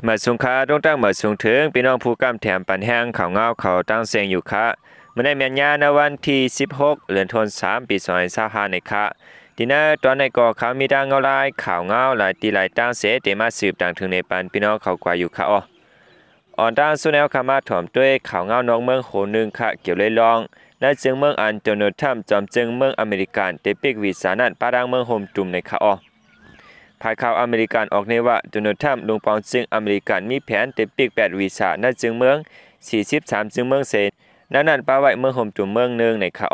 ມາສູງຄະ ຕົງຕັ້ງມາສູງເຖິງ ພີ່ນ້ອງຜູ້ກຳແຖມປັນແຮງ ຂ່າວງາວເຂົ້າຕັ້ງເສັງຢູ່ຄະ. ມື້ນີ້ແມ່ນຍາມໃນວັນທີສິບຫົກ ເດືອນທັນວາ ປີສອງພັນຊາວຫ້າ ນີ້ຄະ. ທີ່ໃນຕອນນີ້ກໍ ເຮົາມີທັງເງົາລາຍ ຂ່າວງາວຫຼາຍທີ່ຫຼາຍຕັ້ງເສ ທີ່ມາສືບຕາງເຖິງໃນປັນ ພີ່ນ້ອງເຂົ້າກວ່າຢູ່ຄະ. ອອກ ອອນຕັ້ງສຸດແລ້ວ ເຮົາມາຖອມດ້ວຍ ຂ່າວງາວນອກເມືອງໂຫໜຶ່ງຄະ ກ່ຽວເລື່ອງ ໃນເຊິ່ງເມືອງອັນ ໂດນັລ ທຣຳ ຈອມເຊິ່ງເມືອງອາເມລິກັນ ໄດ້ປິກວີຊານັ້ນ ປະທາງເມືອງໂຮມຕຸມ ໃນຄະ. ຝ່າຍຂ່າວອາເມລິກັນອອກແນວວ່າ ໂດນັລ ທຣຳ ລຸງປອງເຊິ່ງອາເມລິກັນ ມີແຜນໄດ້ປິກແປດວີຊາ ໃນເຊິ່ງເມືອງ ສີ່ສິບສາມເຊິ່ງເມືອງເສ ໃນນັ້ນປະໄວ້ເມືອງໂຮມຕຸມເມືອງໜຶ່ງ ໃນຄະ.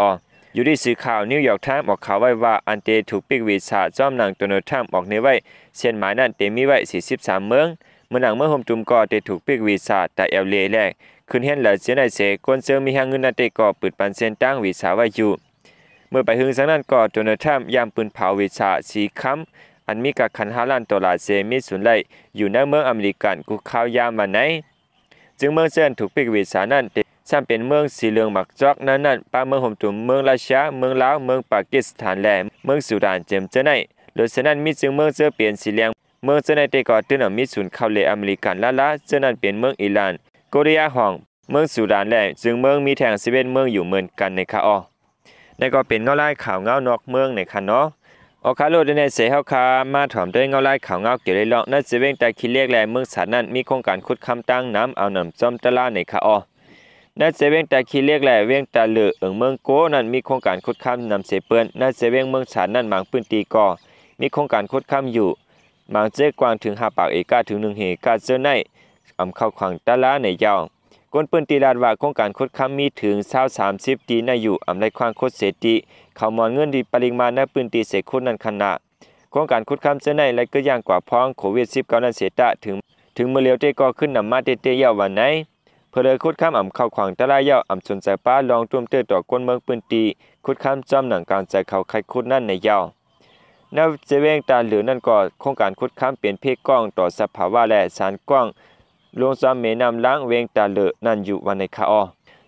ຢູ່ທີ່ສື່ຂ່າວ ນິວຢອກທາມ ອອກຂ່າວໄວ້ວ່າ ອັນໄດ້ຖືກປິກວີຊາ ຈອມໜັງ ໂດນັລ ທຣຳ ອອກແນວໄວ້ ເຊັ່ນໝາຍນັ້ນໄດ້ມີໄວ້ ສີ່ສິບສາມເມືອງ. ເມືອງໜັງເມືອງໂຮມຕຸມກໍໄດ້ຖືກປິກວີຊາ ຕາແອວເລ ແລະ ຂຶ້ນເຮນ ແລະ ເຈົ້ານາຍເສ ຄົນເຊິ່ງມີແຮງເງິນນັ້ນເຕກໍ ປຶດປັນເສັ້ນທາງວີຊາໄວ້ຢູ່. ເມື່ອໄປເຖິງຈັ່ງນັ້ນກໍ ໂດນັລ ທຣຳ ຢ້າມປືນເຜົາວີຊາສີຄຳ ອັນມີກາກຂັນຫ້າລ້ານໂດລາເສ ມີສູນໄດ້ຢູ່ໃນເມືອງອາເມລິກັນ ກູ່ຂ່າວຍາມວ່າໃນ ເຊິ່ງເມືອງເຊິ່ງຖືກປິກວີຊານັ້ນ ຊ້ຳເປັນເມືອງສີເຫຼືອງໝາກຈອກ ໃນນັ້ນປະເມືອງໂຮມຕຸມເມືອງຣັດເຊຍ ເມືອງລາວ ເມືອງປາກິສຖານ ແລະ ເມືອງຊູດານ ເຈີມເຈີໃນ. ໂດຍສະນັ້ນ ມີເຊິ່ງເມືອງເຈີເປັນສີແດງ ເມືອງເຈີໃນເຕກໍຕື່ມນຳມີສູນເຂົ້າເລອາເມລິກັນລ້າໆ ເຈີນັ້ນເປັນເມືອງອີຣານ ໂກເຣຍຮ່ອງ ເມືອງຊູດານ ແລະ ເຊິ່ງເມືອງມີແທ່ງສິບເອັດເມືອງຢູ່ເໝືອນກັນ ໃນຄະ. ນັ້ນກໍເປັນເງົາລາຍຂ່າວງາວນອກເມືອງ ໃນຄະເນາະ. ເອົາຄະ ໂລດໃນເສ ເຮົາຄະມາຖອມດ້ວຍເງົາລາຍຂ່າວງາວກ່ຽວເລື່ອງ ໃນເຊເວງຕາຂີ້ເຫຼັກ ແລະ ເມືອງສານນັ້ນ ມີໂຄງການຂຸດຄຳຕັ້ງນຳ ເອົານຳຈອມຕະລາ ໃນຄະ. ໃນເຊເວງຕາຂີ້ເຫຼັກ ແລະ ເວງຕາເຫຼີ ເອີງເມືອງໂກນັ້ນ ມີໂຄງການຂຸດຄຳນຳເສເປີ້ນ. ໃນເຊເວງເມືອງສານນັ້ນ ບາງພື້ນທີ່ກໍມີໂຄງການຂຸດຄຳຢູ່ ບາງເຈກວ້າງເຖິງຫ້າປາກເອກາ ເຖິງໜຶ່ງເຮກາ ເຈົ້າໃນ ອຳເຂົ້າຂວາງຕະລາ ໃນຍາວ. ຄົນພື້ນທີ່ລາດວ່າ ໂຄງການຂຸດຄຳມີເຖິງຊາວສາມສິບຕີໃນຢູ່ ອຳໄລຂວາງຂຸດເສຕີ ເຂົ້າມອນເງິນທີ່ປະລິມານໃນພື້ນທີ່ເສຂຸດນັ້ນຂະໜາດ. ໂຄງການຂຸດຄຳເຈົ້າໃນ ໄດ້ເກີດຢ່າງກວ່າພ້ອງໂຄວິດສິບເກົ້ານັ້ນເສຕະ ເຖິງ ເຖິງມື້ຫຼຽວເຕກໍຂຶ້ນນຳມາເຕໆ ຍາວວ່າໃນ ເພີເລີຂຸດຄຳອຳເຂົ້າຂວາງຕະລາຍາວ ອຳສົນໃຈປາລອງຕຸ້ມເຕີຕໍ່ຄົນເມືອງພື້ນທີ່ຂຸດຄຳ ຈອມໜັງກາງໃຈເຂົາໄຄຂຸດນັ້ນ ໃນຍາວ. ໃນເຊເວງຕາເຫຼືນັ້ນກໍ ໂຄງການຂຸດຄຳເປັນເພກ້ອງຕໍ່ສະພາວະ ແລະ ສານກ້ອງ ລົງຈອມແມ່ນ້ຳລ້າງເວງຕາເຫຼືນັ້ນຢູ່ວ່າໃນຄະ.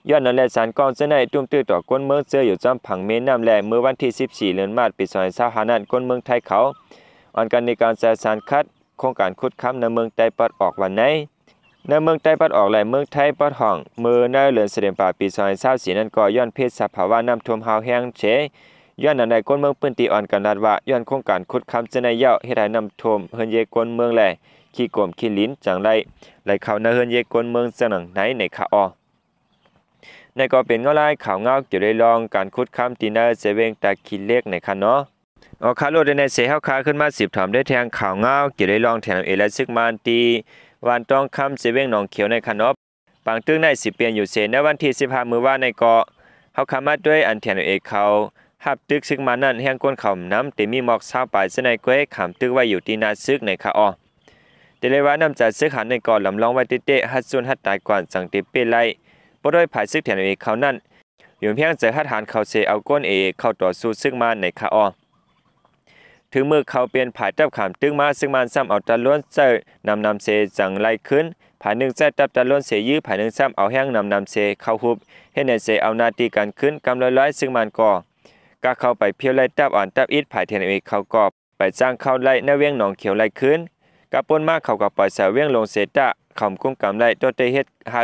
ຍ້ອນນັ້ນແຫຼະ ສານກ້ອງເຈົ້າໃນຕຸ້ມຕື່ຕໍ່ຄົນເມືອງເຈີຢູ່ຈອມຝັ່ງແມ່ນ້ຳ ແລະ ເມື່ອວັນທີສິບສີ່ ເດືອນມາດ ປີສອງພັນຊາວຫ້ານັ້ນ ຄົນເມືອງໄທເຂົາ ອ່ອນກັນໃນການໃສ່ສານຂັດໂຄງການຂຸດຄຳໃນເມືອງໃຕ້ປາດອອກວ່າໃນ ໃນເມືອງໃຕ້ປາດອອກ ແລະ ເມືອງໄທປາດຫ້ອງ ເມື່ອໃນເດືອນເຊັບເຕັມເປີ ປີສອງພັນຊາວສີ່ນັ້ນກໍ ຍ້ອນພິດສະພາວະນ້ຳຖ້ວມຮ້າວແຮງເຊ. ຍ້ອນນັ້ນແຫຼະ ຄົນເມືອງພື້ນທີ່ອ່ອນກັນລາດວ່າ ຍ້ອນໂຄງການຂຸດຄຳເຈົ້າໃນຍາວ ເຮັດໃຫ້ນ້ຳຖ້ວມເຮືອນເຢຄົນເມືອງ ແລະ ຂີ້ກົມຂີ້ດິນ ຈັ່ງໄຫຼ ໄຫຼເຂົ້າໃນເຮືອນເຢຄົນເມືອງ ເຊິ່ງໜັງໃນ ໃນຄະ. ນັ້ນກໍເປັນເງົາລາຍຂ່າວງາວກ່ຽວເລື່ອງການຂຸດຄຳທີ່ໃນເຊເວງຕາຂີ້ເຫຼັກ ໃນຄະເນາະ. ເອົາຄະ ໂລດໃນເສ ເຮົາຄະຂຶ້ນມາສືບຖາມໄດ້ແທງຂ່າວງາວກ່ຽວເລື່ອງ ທີເອັນເອັລເອ ແລະ ຊຶກມານທີ່ວານຕອງຄຳ ເຊເວງໜອງຂຽວ ໃນຄະເນາະ. ປາງຕຶກໃນສິບປ່ຽນຢູ່ເສ ໃນວັນທີສິບຫ້າມື້ວານໃນກໍ ເຮົາຄະມາດ້ວຍອັນ ທີເອັນເອັລເອ ເຂົາຮັບຕຶກຊຶກມານນັ້ນ ແຮງຄົນເຂົ້ານຳ ແຕ່ມີໝອກຊາວປາຍເຈົ້າໃນກ້ວຍ ຂາມຕຶກໄວ້ຢູ່ທີ່ໜ້າຊຶກ ໃນຄະ. ແຕ່ເລີຍວ່ານ້ຳໃຈຊຶກຫັ້ນໃນກໍລຳລອງໄວ້ເຕະໆ ຮັດຊຸນຮັດຕາຍກ່ອນ ຈັ່ງເຕະເປ້ໄລ່ ບໍ່ດ້ວຍຝ່າຍຊຶກ ທີເອັນເອ ເຂົານັ້ນ ຢູ່ພຽງໃຈຮັດຫານເຂົ້າເສ ເອົາກົ້ນເອເຂົ້າຕໍ່ສູ້ຊຶກມານ ໃນຄະ. ເຖິງມື້ເຂົາປ່ຽນຝ່າຍຈັບຂາມຕຶກມາ ຊຶກມານຊ້ຳເອົາຕາລ້ວນໃສ່ນຳໆເສ ຈັ່ງໄລ່ຄືນ ຝ່າຍໜຶ່ງໃຊ້ຈັບຕາລ້ວນເສຢື້ ຝ່າຍໜຶ່ງຊ້ຳເອົາແຮງນຳໆເສເຂົ້າຮຸບ ເຮັດໃຫ້ເສເອົາໜ້າທີ່ກັນຄືນ ກຳລອຍໆ ຊຶກມານກໍ ກະເຂົ້າໄປພຽວໄລ່ຈັບ ອັນຈັບອິດ ຝ່າຍ ທີເອັນເອ ເຂົາກໍ ໄປຈ້າງເຂົ້າໄລ່ໃນວຽງໜອງຂຽວໄລ່ຄືນ. ກະປົນມາເຂົາກໍປ່ອຍໃສ່ວຽງຫຼົງເສຕະ ເຂົາກຸມກຳໄລ່ ຕົວເຕເຮັດໃຫ້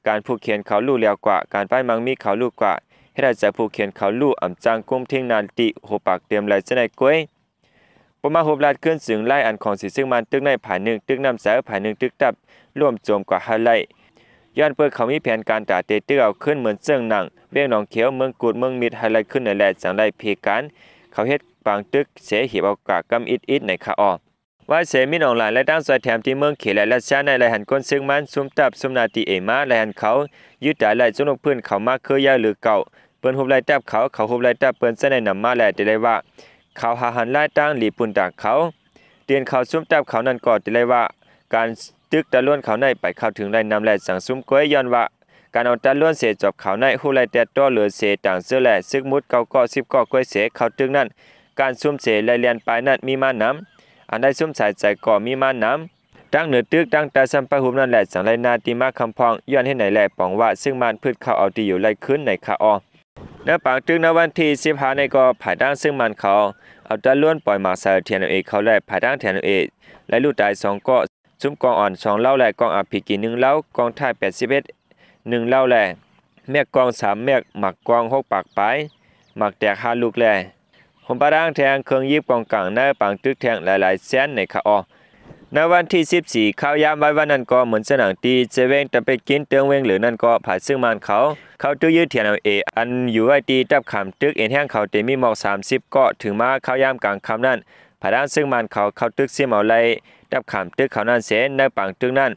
ການຜູກແຂນເຂົາລຸແຫຼວກວ່າ ການປາຍໝາກມີເຂົາລຸກວ່າ ເຮັດໃຫ້ໃຈຜູກແຂນເຂົາລຸ ອຳຈ້າງກຸມທິງນາຕິໂຮປາກເຕັມໄລ່ເຈົ້າໃນກ້ວຍ. ປົນມາຮູບລັດຄືນຈຶ່ງໄລ່ອັນຂອງສີຊຶກມານຕຶກໃນ ຝ່າຍໜຶ່ງຕຶກນ້ຳໃຈ ຝ່າຍໜຶ່ງຕຶກຕັບ ລວມໂຈມກວ່າໃຫ້ໄລ່ ຍ້ອນເປີເຂົາມີແຜນການຕາເຕຕຶກເອົາຄືນ ເໝືອນເຊິ່ງໜັງ ວຽງໜອງຂຽວ ເມືອງກຸດ ເມືອງມິດ ໃຫ້ໄລ່ຄືນນັ້ນແຫຼະ ຈັ່ງໄດ້ເພການ ເຂົາເຮັດປາງຕຶກເສ ເຫບເອົາກະກຳອິດໆ ໃນຄະ. ວາຍເສມີໜອງຫຼາຍ ແລະ ຕັ້ງຊ່ອຍແຖມທີ່ເມືອງເຂດ ແລະ ຣັດເຊຍໃນໄລ່ຫັນກົ້ນຊຶກມານ ຊຸມຕັບ ຊຸມໜ້າທີ່ເອມາ ໄລ່ຫັນເຂົາ ຍືດຕາຍໄລ່ຈຸກນົກພື້ນເຂົາມາຄືຢ່າງຫຼືເກົ່າ ເປີ້ນຮູບໄລ່ຈັບເຂົາ ເຂົາຮູບໄລ່ຈັບເປີ້ນເຈົ້າໃນນຳມາ ແລະ ໄດ້ໄລ່ວ່າ ເຂົາຫາຫັນລາຍຕ່າງຫຼີປຸນຕາເຂົາ ເຕີນເຂົາຊຸມຈັບເຂົານັ້ນກໍໄດ້ໄລ່ວ່າ ການຕຶກຕາລ້ວນເຂົາໃນໄປເຂົ້າເຖິງໄລ່ນຳ ແລະ ສັງຊຸມກ້ວຍ ຍ້ອນວ່າ ການເອົາຕາລ້ວນເສຈອບເຂົາໃນ ຮູ້ໄລ່ແຕ່ຕໍ່ເຫຼືອເສຕ່າງເຊື້ອ ແລະ ຊຶກມຸດເກົ້າກໍສິບກໍກ້ວຍເສເຂົ້າຕຶກນັ້ນ ການຊຸມເສໄລ່ລຽນປາຍນັ້ນມີມານຳ ອັນໄດ້ຊຸມສາຍໃຈກໍມີມານຳ ຕັ້ງເໜືອຕຶກ ຕັ້ງຕາຊ້ຳປະຫຸບນັ້ນແຫຼະ ຈັ່ງໄດ້ໜ້າທີ່ມາຄຳພ້ອງ ຍ້ອນເຫດໃດແລະ ປອງວ່າຊຶກມານຜືດເຂົ້າເອົາທີ່ຢູ່ໄລ່ຄືນ ໃນຄະ. ໃນປາງຕຶກໃນວັນທີສິບຫ້າໃນກໍ ຝ່າຍທາງຊຶກມານເຂົາ ເອົາຕາລ້ວນປ່ອຍໝາກໃສ່ ທີເອັນເອ ເຂົາ ແລະ ຝ່າຍທາງ ທີເອັນເອ ໄລ່ລູກຕາຍສອງກໍ ຊຸມກອງອ່ອນສອງເລົາ ແລະ ກອງອາພີຈີໜຶ່ງເລົາ, ກອງທ້າຍແປດສິບເອັດໜຶ່ງເລົາ ແລະ ແມັກກອງສາມແມັກ, ໝາກກອງຫົກປາກປາຍ, ໝາກແຕກຫ້າລູກ ແລະ ໂຮມປະດັງແທ່ງເຄື່ອງຍິບກອງກາງໃນປາງຕຶກແທ່ງຫຼາຍໆແສນໃນຂະອອກ. ໃນວັນທີສິບສີ່ ຄາວຍາມໄວວັນນັ້ນກໍ ເໝືອນເຊິ່ງໜັງທີ່ເຈເວັງຕະເປັດກິນເຕີງເວັງເຫຼືອນັ້ນກໍ ຝ່າຍເຊິ່ງມານເຂົາເຂົ້າຕຶກຢື້ ທີເອັນແອລເອ ອັນຢູ່ໄວ້ທີ່ດັບຂ້າມຕຶກເອັນແຮງເຂົາ ແຕ່ມີໝອກສາມສິບເກາະ. ເຖິງມາຄາວຍາມກາງຄ່ຳນັ້ນ ຝ່າຍທາງເຊິ່ງມານເຂົາເຂົ້າຕຶກຊິມເອົາໄລ່ດັບຂ້າມຕຶກເຂົານັ້ນເສຍ. ໃນປາງຕຶກນັ້ນ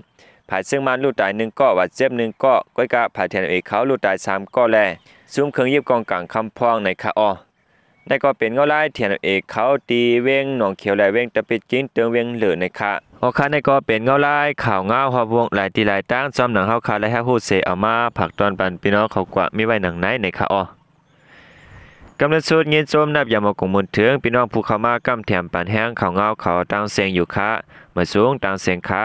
ຝ່າຍເຊິ່ງມານລູດຕາຍໜຶ່ງເກາະ, ບາດເຈັບໜຶ່ງເກາະ, ກ້ອຍກະຝ່າຍ ທີເອັນແອລເອ ເຂົາລູດຕາຍສາມເກາະ ແລະ ຊຸມເຄື່ອງຍິບກອງກາງຄຳພອງໃນຂະອອກ. ນັ້ນກໍເປັນເງົາລາຍ ທີເອັນແອລເອ ເຂົາທີ່ເວັງໜອງຂຽວ ແລະ ເວັງຕະເປັດກິນເຕີງເວັງເລີໃນຂະອອກ. ນັ້ນກໍເປັນເງົາລາຍຂ່າວງາວຮອບວົງຫຼາຍທີ່ຫຼາຍຕ່າງ ສ່ວນໜັງເຮົາຄະໄດ້ຮັບຮູ້ເສຍເອົາມາຝາກຕອນປັນພີ່ນ້ອງເຂົາກວ່າມີໄວ້ໜັງໃນໃນຂະອອກ. ກຳລັງສຸດຍິນຊົມນັບຢາມເອົາກົງບຸນເຖິງພີ່ນ້ອງຜູ້ເຂົ້າມາກຳແຖມປັນແຮງຂ່າວງາວເຂົາຕ່າງເສັງຢູ່ຂະ. ມາສູງຕ່າງເສັງຂະ.